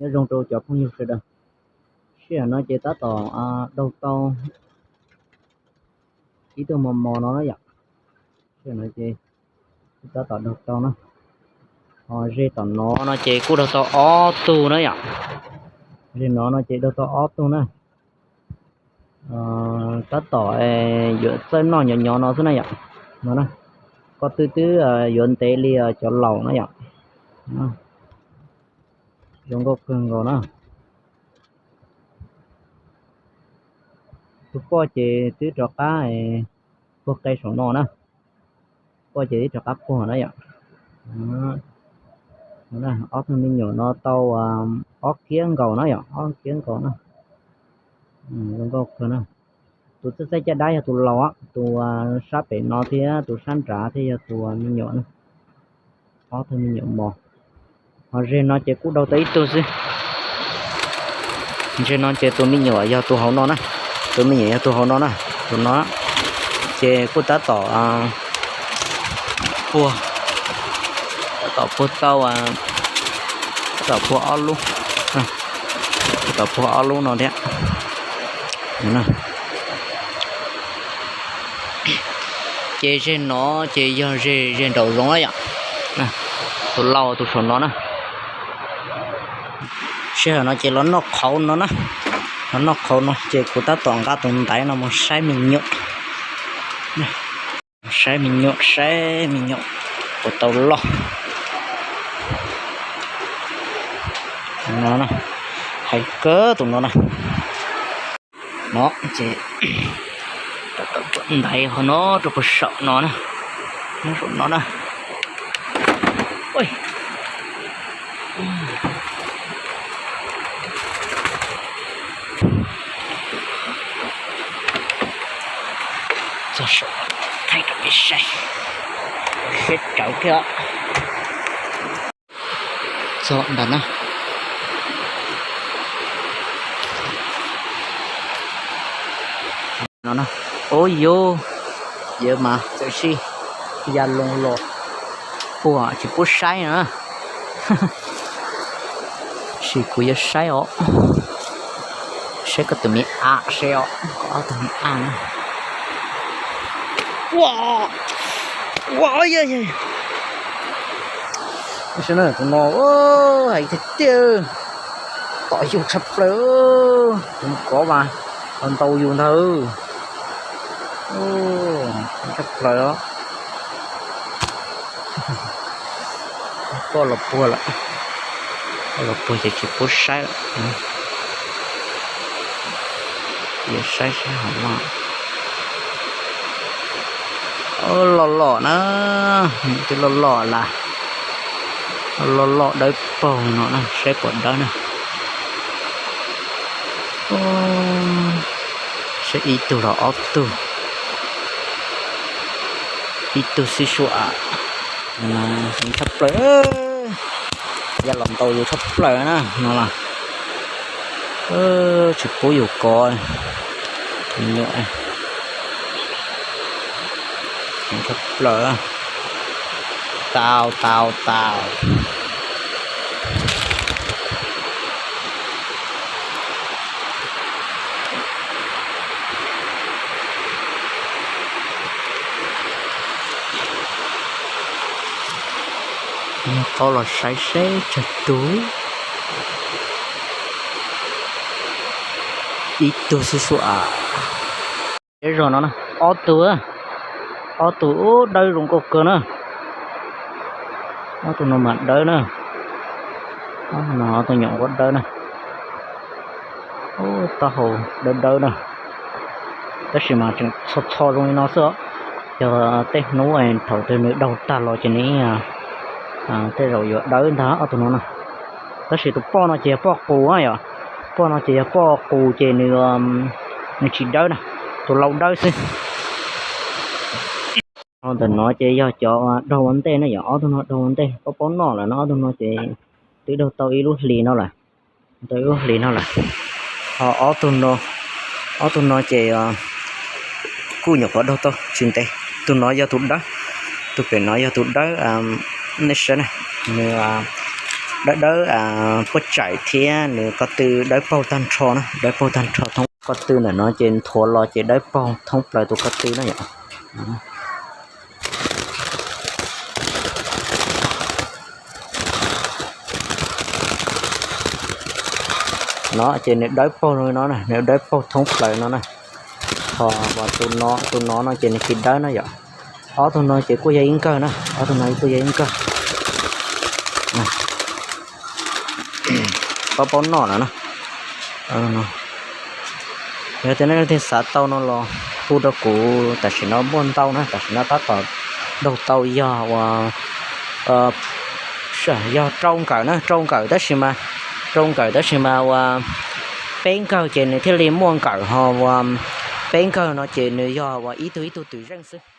Nyob zoo rau cov phooj ywg sawv daws. Sij hawm no ces tab tom daug tau ib tug mos mos no na yom. Sij hawm no ces tab tom daug tau na. Ho ze tom no no ces kuj daug tau ob tug na yom. Ze no no ces daug tau ob tug na. Tab tom yuav txawj noj nyov nyov no xwb na yom. No na, koj twb twb yuav ntev li cov laus na yom. Zoo nkauj kawg nkaus na. Tus poj ces twb rov qab puag qe saum no na. Poj ces twb rov qab puag na yom. Ob tug me nyuam no tau ob kiab nkaus na yom, ob kiab nkaus na. Zoo nkauj kawg na. Tus txaij txaij caj dab yog tus laus, tus sab pem no thiab tus sab nrad thiab yog tus me nyuam na. Ob tug me nyuam mos. Ho ze no ces kuj daug tau ib tug xwb. Ze no ces tus me nyuam yog tus hauv no na. Tus me nyuam yog tus hauv no na. Tus no ces kuj tab tom puag, tab tom puag tau, tab tom puag ob lub, tab tom puag ob lub no thiab. Ces ze no ces yog ze, ze nraum zoov na yom. Tus laus tus saum no na. Sij hawm no ces los noj qhauv no na. Los noj qhauv no ces kuv tab tom nqa tus ntaiv no mus saib me nyuam. Saib me nyuam, saib me nyuam puas tau loj. No, hais kawg tus no na. No ces ntaiv ho no rau puag saum no na. Nyob saum no na. Txog saum thaij rau peb saib, siab tsawv thiab. Txog ntawm na. No, ub yus, yawg mas txawm sij ya loo los puag tsis pub saib na. Tab sis kuv yuav saib os, saib koj tus me a seb os, koj ob tug me a na. Ua, ua, tus no hais tiag tiag, tom yus tshaj plaws, tus kov mas los ntaus yus ntag, tshaj plaws os. Koj los puag lawm, koj los puag ces tsis pub saib lawm. Yuav saib saib hauv no. Loj loj na, twb loj loj las, loj loj dawb paug no na, saib puas dawb na. Saib ib tug los ob tug, ib tug xib sua a, tshaj plaws, ya los ntaus yus tshaj plaws na no los. Tsis pub yus kov, tus nyuam tshaj plaws, tau tau tau. Nyob qab los saib seb tsawg tug. Ib tug xwb xwb a. Zej zog no ob tug, ob tug ub dawb zoo nkauj kawg na. Ob tug no mas dawb na. Ob tug no ob tug nyuam nquab dawb na. Ub, taub hau dawb dawb na. Tab sis mas tseem txho txho zoo li no xwb os. Yog tej hnub thaum twg nws daug tag los ces nws tej zaum yuav dawb ntag ob tug no na. Tab sis tus poj no ces yog poj qus na yom. Poj no ces yog poj qus ces nws, nws tsis dawb na, tus lau dawb xwb. Ntawm no ces yog cov daug ua ntej na yom, ob tug no daug ua ntej paub paub noj lawm no, ob tug no ces twb daug tau ib lub hlis no lawm, tau ib lub hlis no lawm. Ho ob tug no ces kuj nyuam qhuav daug tau tsis ntev. Tus no yog tus dawb, tus pem no yog tus dawb. Nej saib na, nws dawb dawb puab tsaim thiab nws ko tw dawb paug tag nrho na, dawb paug tag nrho thoob ko tw ntawm no ces nthuav los ces dawb paug thoob plaws tus ko tw na yom. No ces nws dawb paug no, nws dawb paug thoob plaws no na. Ho tus no, tus no no ces nws tsis dawb na yom. Ob tug no ces kuj yog ib nkawg na, ob tug no kuj yog ib nkawg. Paub paub noj no na. Yog tias nej leej twg xav tau no los hu rau kuv, tam sim no muaj ntau na, tam sim no tab tom ntaus tau yog uas yog rau nkawm na, rau nkawm tab sis mas, rau nkawm tab sis mas uas peb nkawg ces nws thiaj li muaj nkawm, ho uas peb nkawg no ces nws yog uas ib tug ib tug twm zeej xwb.